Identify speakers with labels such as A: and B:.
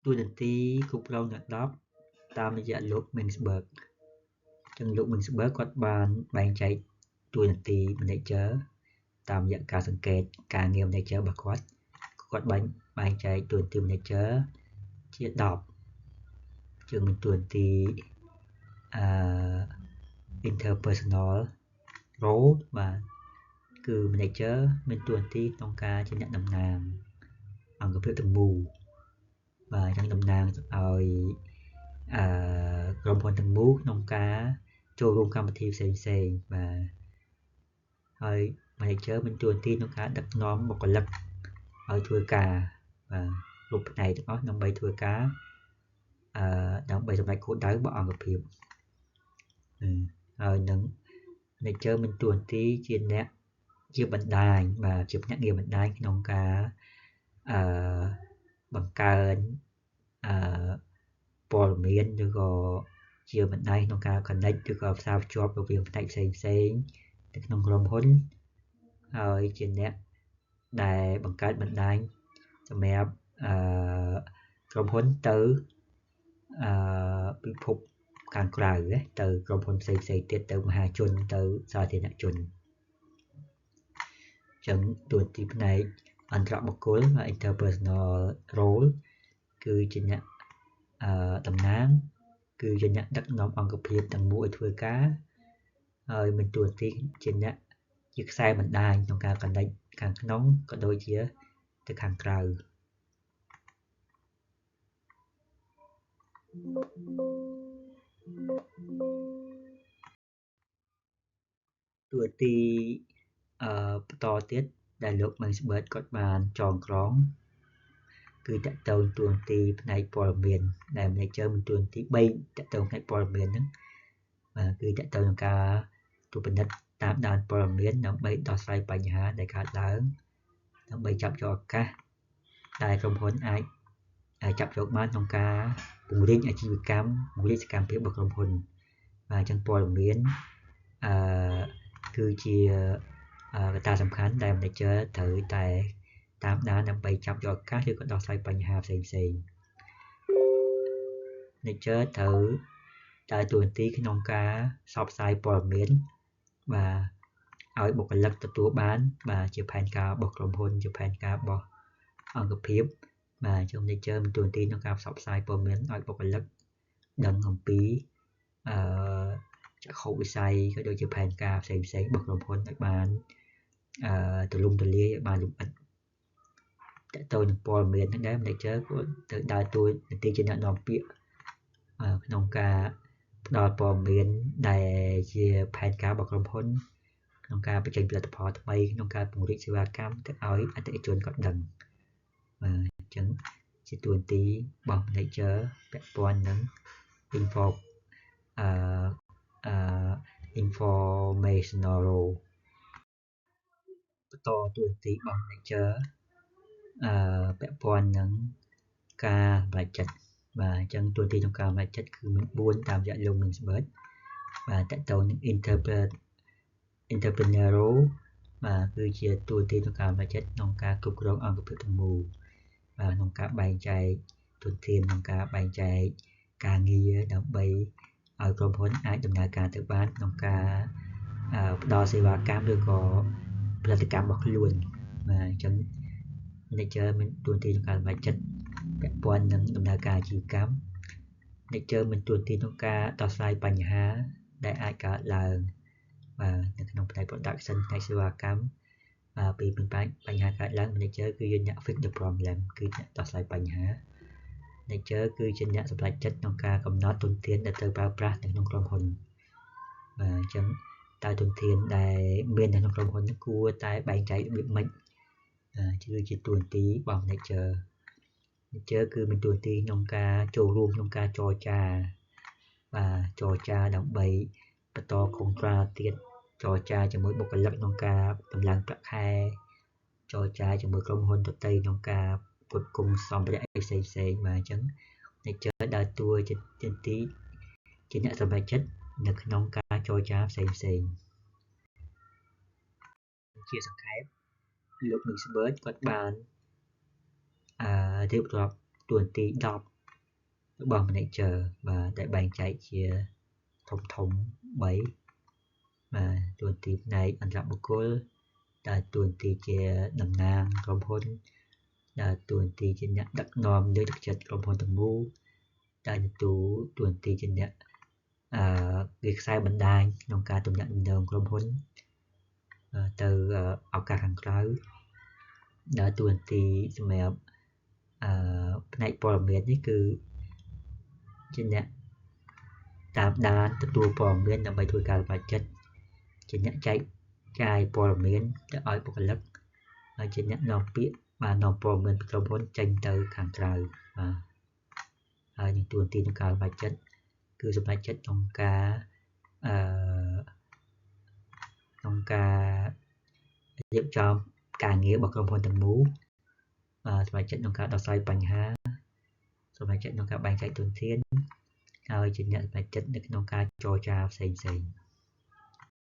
A: តួនាទីគ្រប់គ្រងទាំង10តាមរយៈលោក Mintzberg ចឹងលោក Mintzberg គាត់បានបែងចែកតួនាទី manager តាមរយៈការសង្កេតការងារ manager របស់គាត់គាត់បែងចែកតួនាទី manager ជា10ជាងមានតួនាទីអឺ interpersonal role បាទគឺ manager មានតួនាទីក្នុងការជាអ្នកតំណាងអង្គភាពទាំងមូលបាទអញ្ចឹងតំណាងឲ្យអឺក្រុមហ៊ុនទាំងមូលក្នុងការចូលរួមកម្មវិធីផ្សេងផ្សេងបាទហើយ manager មានតួនាទីក្នុងការដឹកនាំបុគ្គលិកឲ្យធ្វើការបាទគ្រប់ផ្នែកទាំងអស់ដើម្បីធ្វើការអឺដើម្បីសម្រេចគោលដៅរបស់អង្គភាពហើយនឹង manager មានតួនាទីជាអ្នកជាបណ្ដាញបាទជាភ្នាក់ងារបណ្ដាញក្នុងការអឺបង្កើនអឺព័ត៌មានឬក៏ជាបណ្ដាញក្នុងការ connect ឬក៏ផ្សារភ្ជាប់រវាងផ្នែកផ្សេងផ្សេងនៅក្នុងក្រុមហ៊ុនហើយជាអ្នកដែលបង្កើតបណ្ដាញសម្រាប់អឺក្រុមហ៊ុនទៅអឺពិភពខាងក្រៅទៅក្រុមហ៊ុនផ្សេងផ្សេងទៀតទៅមហាជនទៅសាធារណជនចឹងតួនាទីផ្នែកអន្តរបុគ្គល interpersonal role គឺជាអ្នកអឺតំណាងគឺជាអ្នកដឹកនាំអង្គភាពទាំងមូលឲ្យធ្វើការហើយមានតួនាទីជាអ្នកជាខ្សែបណ្ដាញក្នុងការ connect ខាងក្នុងក៏ដូចជាទៅខាងក្រៅតួនាទីអឺបន្តទៀតដែលលោក Mintzberg គាត់បានចងក្រងគឺតកតងតួនាទីផ្នែកព័ត៌មានដែល manager មានតួនាទី3តកតងផ្នែកព័ត៌មានហ្នឹងបាទគឺតកតងនឹងការត្រួតពិនិត្យតាមដានព័ត៌មានដើម្បីដោះស្រាយបញ្ហាដែលកើតឡើងដើម្បីចាប់យកឱកាសដែលក្រុមហ៊ុនអាចចាប់យកបានក្នុងការពង្រីកអាជីវកម្មពង្រីកសកម្មភាពរបស់ក្រុមហ៊ុនបាទអញ្ចឹងព័ត៌មានអឺគឺជាកត្តាសំខាន់ដែល manager ត្រូវតែតាមដានដើម្បីចាប់យកឱកាសឬក៏ដោះស្រាយបញ្ហាផ្សេងផ្សេង manager ត្រូវដើរតួនាទីក្នុងការផ្សព្វផ្សាយព័ត៌មានបាទឲ្យបុគ្គលិកទទួលបានបាទជាផែនការរបស់ក្រុមហ៊ុនជាផែនការរបស់អង្គភាពបាទចឹង manager មានតួនាទីក្នុងការផ្សព្វផ្សាយព័ត៌មានឲ្យបុគ្គលិកដឹងអំពីអឺចក្ខុវិស័យក៏ដូចជាផែនការផ្សេងផ្សេងរបស់ក្រុមហ៊ុនឲ្យបានអឺទូលំទូលាយឲ្យបានលម្អិតតទៅនឹងព័ត៌មានហ្នឹងដែរ manager ក៏ត្រូវដើរតួនាទីជាអ្នកនាំពាក្យក្នុងការផ្ដល់ព័ត៌មានដែលជាផែនការរបស់ក្រុមហ៊ុនក្នុងការបញ្ចេញផលិតផលថ្មីក្នុងការពង្រីកសេវាកម្មទៅឲ្យអតិថិជនគាត់ដឹងបាទអញ្ចឹងជាតួនាទីរបស់ manager ពាក់ព័ន្ធនឹង info អឺអឺ informational role បន្តតួនាទីរបស់ manager អឺពាក់ព័ន្ធនឹងការសម្រេចចិត្តបាទអញ្ចឹងតួនាទីក្នុងការសម្រេចចិត្តគឺមាន4តាមរយៈលោក Mintzberg បាទតកតងនឹង entrepreneurial បាទគឺជាតួនាទីក្នុងការសម្រេចចិត្តក្នុងការគ្រប់គ្រងអង្គភាពទាំងមូលបាទក្នុងការបែងចែកទុនធានក្នុងការបែងចែកការងារដើម្បីឲ្យក្រុមហ៊ុនអាចដំណើរការទៅបានក្នុងការផ្ដល់សេវាកម្មឬក៏ផលិតកម្មរបស់ខ្លួនបាទអញ្ចឹង manager មានតួនាទីក្នុងការសម្រេចចិត្តពាក់ព័ន្ធនឹងដំណើរការអាជីវកម្ម manager មានតួនាទីក្នុងការដោះស្រាយបញ្ហាដែលអាចកើតឡើងបាទនៅក្នុងផ្នែក production ផ្នែកសេវាកម្មបាទពេលមានបញ្ហាកើតឡើង manager គឺជាអ្នក fix the problem គឺអ្នកដោះស្រាយបញ្ហា manager គឺជាអ្នកសម្រេចចិត្តក្នុងការកំណត់ទុនធានដែលត្រូវប្រើប្រាស់នៅក្នុងក្រុមហ៊ុនបាទអញ្ចឹងតើទុនធានដែលមាននៅក្នុងក្រុមហ៊ុនគួរតែបែងចែករបៀបម៉េចគឺជាតួនាទីរបស់ manager manager គឺមានតួនាទីក្នុងការចូលរួមក្នុងការចរចាបាទចរចាដើម្បីបន្តកុងត្រាទៀតចរចាជាមួយបុគ្គលិកក្នុងការតម្លើងប្រាក់ខែចរចាជាមួយក្រុមហ៊ុនដទៃក្នុងការផ្គត់ផ្គង់សម្ភារៈផ្សេងផ្សេងបាទអញ្ចឹង manager ដើរតួជាទីជាអ្នកសម្រេចចិត្តនៅក្នុងការចរចាផ្សេងផ្សេងជាសង្ខេបលោក Mintzberg គាត់បានអឺរៀបរាប់តួនាទី10 របស់ manager បាទដែលបែងចែកជាធំធំ3បាទតួនាទីផ្នែកអន្តរបុគ្គលដែលតួនាទីជាតំណាងក្រុមហ៊ុនដែលតួនាទីជាអ្នកដឹកនាំលើកទឹកចិត្តក្រុមហ៊ុនទាំងមូលដែលទទួលតួនាទីជាអ្នកអឺវាខ្សែបណ្ដាញក្នុងការទំនាក់ទំនងក្រុមហ៊ុនទៅឱកាសខាងក្រៅដែលតួនាទីសម្រាប់អឺផ្នែកព័ត៌មាននេះគឺជាអ្នកតាមដានទទួលព័ត៌មានដើម្បីធ្វើការសម្រេចចិត្តជាអ្នកចែកចាយព័ត៌មានទៅឲ្យបុគ្គលិកហើយជាអ្នកនាំពាក្យបាននាំព័ត៌មានពីក្រុមហ៊ុនចេញទៅខាងក្រៅបាទហើយនឹងតួនាទីក្នុងការសម្រេចចិត្តគឺសម្រេចចិត្តក្នុងការអឺក្នុងការរៀបចំការងាររបស់ក្រុមហ៊ុនទាំងមូលបាទសម្រេចចិត្តក្នុងការដោះស្រាយបញ្ហាសម្រេចចិត្តក្នុងការបែងចែកធនធានហើយជាអ្នកសម្រេចចិត្តនៅក្នុងការចរចាផ្សេងផ្សេង។